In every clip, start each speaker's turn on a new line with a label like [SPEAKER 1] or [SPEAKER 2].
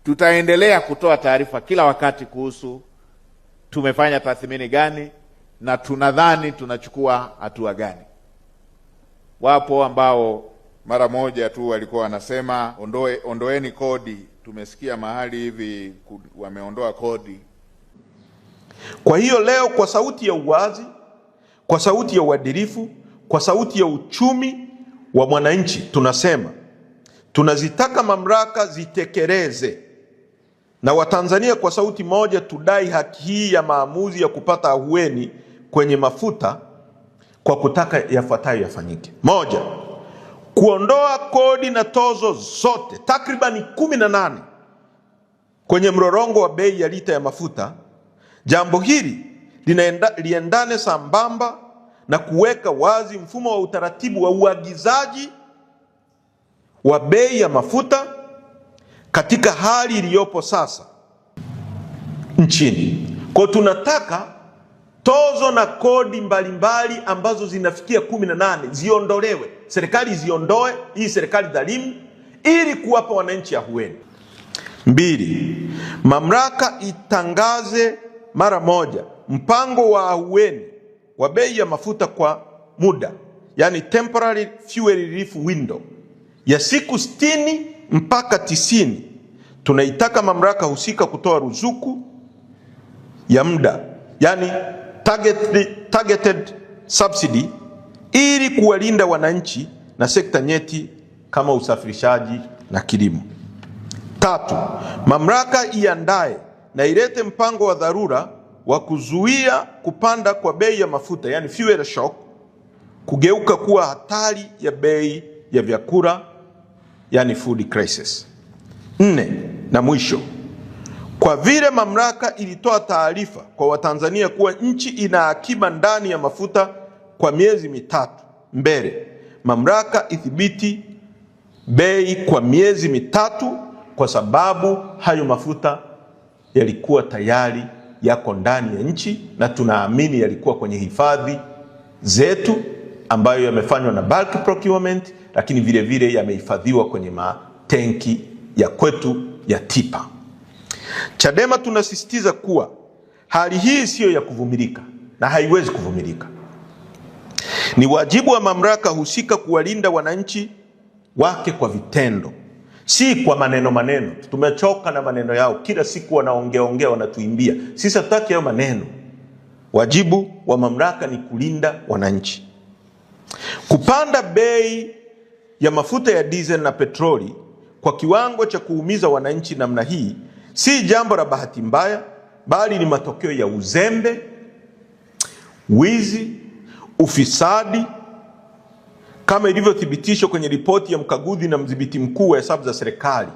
[SPEAKER 1] Tutaendelea kutoa taarifa kila wakati kuhusu tumefanya tathmini gani na tunadhani tunachukua hatua gani. Wapo ambao mara moja tu walikuwa wanasema ondoeni kodi. Tumesikia mahali hivi wameondoa kodi.
[SPEAKER 2] Kwa hiyo leo, kwa sauti ya uwazi, kwa sauti ya uadilifu, kwa sauti ya uchumi wa mwananchi, tunasema tunazitaka mamlaka zitekeleze, na Watanzania kwa sauti moja tudai haki hii ya maamuzi ya kupata ahueni kwenye mafuta kwa kutaka yafuatayo yafanyike. 1, kuondoa kodi na tozo zote takribani 18 kwenye mrorongo wa bei ya lita ya mafuta. Jambo hili liendane sambamba na kuweka wazi mfumo wa utaratibu wa uagizaji wa bei ya mafuta katika hali iliyopo sasa nchini. Kwa tunataka tozo na kodi mbalimbali ambazo zinafikia 18 ziondolewe. Serikali ziondoe, hii serikali dhalimu, ili kuwapa wananchi ahueni. 2, mamlaka itangaze mara moja mpango wa ahueni wa bei ya mafuta kwa muda, yani temporary fuel relief window ya siku 60 mpaka 90. Tunaitaka mamlaka husika kutoa ruzuku ya muda, yani targeted subsidy, ili kuwalinda wananchi na sekta nyeti kama usafirishaji na kilimo. 3, mamlaka iandae na ilete mpango wa dharura wa kuzuia kupanda kwa bei ya mafuta, yani fuel shock, kugeuka kuwa hatari ya bei ya vyakula, yani food crisis. 4, na mwisho, kwa vile mamlaka ilitoa taarifa kwa Watanzania kuwa nchi ina akiba ndani ya mafuta kwa miezi 3 mbele, mamlaka ithibiti bei kwa miezi 3, kwa sababu hayo mafuta yalikuwa tayari yako ndani ya nchi na tunaamini yalikuwa kwenye hifadhi zetu ambayo yamefanywa na bulk procurement, lakini vile vile yamehifadhiwa kwenye matenki ya kwetu ya tipa. Chadema tunasisitiza kuwa hali hii siyo ya kuvumilika na haiwezi kuvumilika. Ni wajibu wa mamlaka husika kuwalinda wananchi wake kwa vitendo, si kwa maneno maneno. Tumechoka na maneno yao, kila siku wanaongeaongea, wanatuimbia. Sisi hatutaki hayo maneno. Wajibu wa mamlaka ni kulinda wananchi. Kupanda bei ya mafuta ya diesel na petroli kwa kiwango cha kuumiza wananchi namna hii si jambo la bahati mbaya, bali ni matokeo ya uzembe, wizi, ufisadi, kama ilivyothibitishwa kwenye ripoti ya mkaguzi na mdhibiti mkuu wa hesabu za serikali,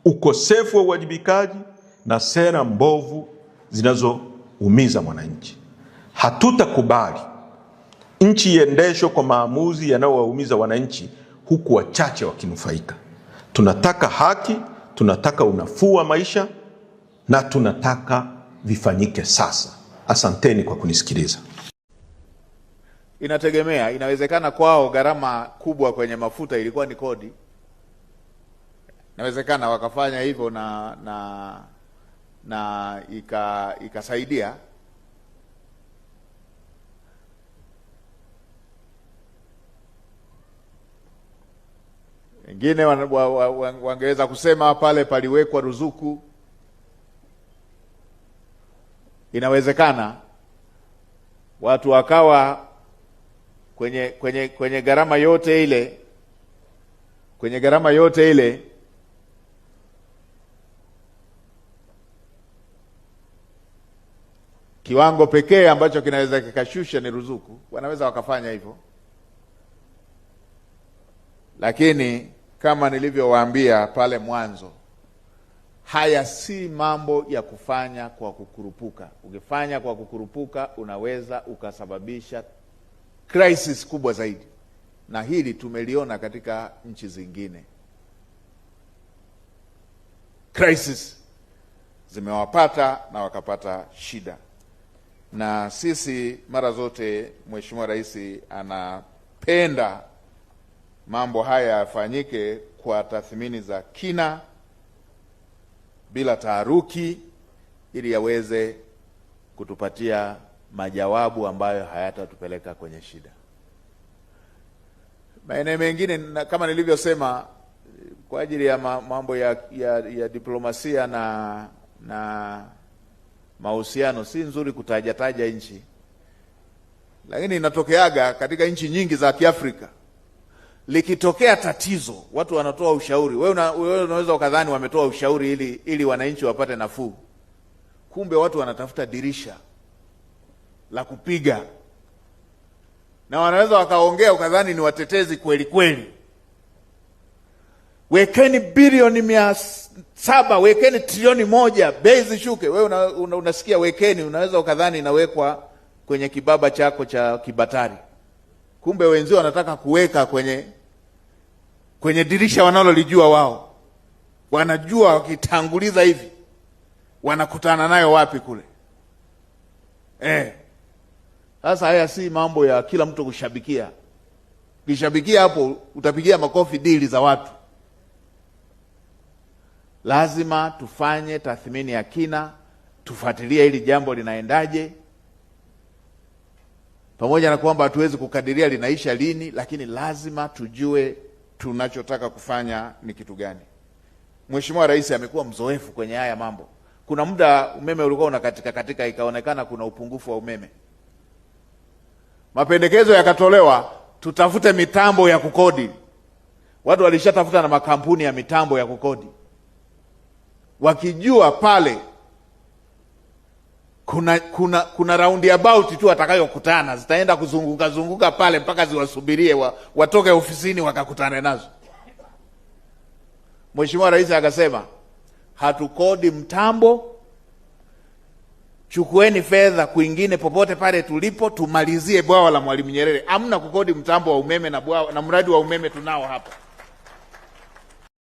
[SPEAKER 2] ukosefu wa uwajibikaji na sera mbovu zinazoumiza mwananchi. Hatutakubali nchi iendeshwe kwa maamuzi yanayowaumiza wananchi huku wachache wakinufaika. Tunataka haki, tunataka unafuu wa maisha na tunataka vifanyike sasa. Asanteni kwa kunisikiliza.
[SPEAKER 1] Inategemea, inawezekana kwao gharama kubwa kwenye mafuta ilikuwa ni kodi. Inawezekana wakafanya hivyo na ikasaidia. Wengine wangeweza kusema pale paliwekwa ruzuku. Inawezekana watu wakawa kwenye gharama yote ile, kwenye gharama yote ile kiwango pekee ambacho kinaweza kikashusha ni ruzuku. Wanaweza wakafanya hivyo. Lakini kama nilivyowaambia pale mwanzo, haya si mambo ya kufanya kwa kukurupuka. Ukifanya kwa kukurupuka unaweza ukasababisha crisis kubwa zaidi. Na hili tumeliona katika nchi zingine. Crisis zimewapata na wakapata shida. Na sisi mara zote Mheshimiwa Rais anapenda mambo haya yafanyike kwa tathmini za kina, bila taharuki, ili yaweze kutupatia majawabu ambayo hayatatupeleka kwenye shida. Maeneo mengine kama nilivyosema, kwa ajili ya mambo ya diplomasia na mahusiano, si nzuri kutajataja nchi, lakini inatokeaga katika nchi nyingi za Kiafrika. Likitokea tatizo, watu wanatoa ushauri. Wewe unaweza ukadhani wametoa ushauri ili wananchi wapate nafuu, kumbe watu wanatafuta dirisha la kupiga, na wanaweza wakaongea ukadhani ni watetezi kweli kweli. Wekeni bilioni 700, wekeni trilioni 1, bei zishuke. Wewe unasikia wekeni, unaweza ukadhani inawekwa kwenye kibaba chako cha kibatari, kumbe wenzio wanataka kuweka kwenye dirisha wanalolijua wao. Wanajua wakitanguliza hivi wanakutana nayo wapi kule. Sasa haya si mambo ya kila mtu kushabikia. Ukishabikia hapo utapigia makofi dili za watu. Lazima tufanye tathmini ya kina, tufuatilie hili jambo linaendaje. Pamoja na kwamba hatuwezi kukadiria linaisha lini, lakini lazima tujue tunachotaka kufanya ni kitu gani. Mheshimiwa Rais amekuwa mzoefu kwenye haya mambo. Kuna muda umeme ulikuwa unakatika katika, ikaonekana kuna upungufu wa umeme. Mapendekezo yakatolewa, tutafute mitambo ya kukodi. Watu walishatafuta na makampuni ya mitambo ya kukodi, wakijua pale kuna round about tu watakayokutana, zitaenda kuzunguka zunguka pale mpaka ziwasubirie watoke ofisini wakakutane nazo. Mheshimiwa Rais akasema hatukodi mtambo, chukueni fedha kwingine popote pale tulipo, tumalizie bwawa la Mwalimu Nyerere. Hamna kukodi mtambo wa umeme na bwawa, na mradi wa umeme tunao hapa.